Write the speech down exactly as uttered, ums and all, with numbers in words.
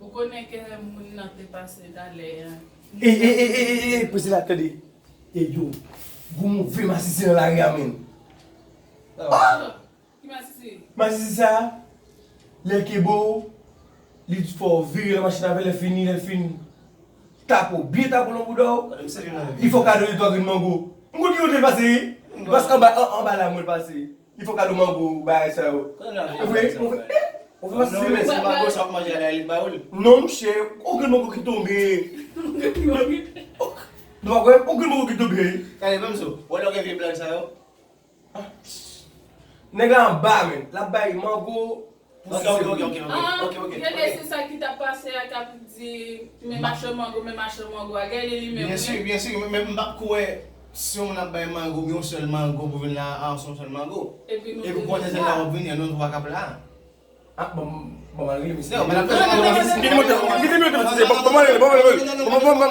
Ou konnen ke moun nan te pase talè a. E, e, e, e, e, e, poze la, tande. E yo, gwo move masisi nan lari a, menm. Ah! Ki masisi? Masisi sa, lè l kenbe w, li fè w vire nan machin avè l, lè fini, lè fin tape w, byen tape w nan bouda w, li fè w kado de twa grenn mango. M konn ki kote l pase, wi. Paske anba, an- anba la mwen l pase. Li fè w kado mango, bagay sa yo. Ou vle, ou vle, ou vle masisi, menm. Se mango sa w ap manje a la elit ba ou l. Non, monchè, okenn mango ki tonbe. Nou pa kwè, okenn mango ki tonbe. Gade, menm sou, wè lè w gen vye blag sa yo. Nèg la anba, men. L ap bay mango. Ok, ok, ok, ok, ok, Ah, ok, ok. Gade, se sa ki t ap pase a, k ap di, men machan mango, men machan mango a. Gade li menm. Byen si, byen si, men m p ap kwè si yon moun ap bay mango, gen yon sèl mango pou vin la, a, se yon sèl mango. Epi nou Epi pou konnen se la w ap vini, nou twa k ap la. Ah, bon, bon, malgre misye. Non, men ap fè Kite m monte, kite m monte, bon, bon, bon, bon, bon, bon, bon, bon, bon,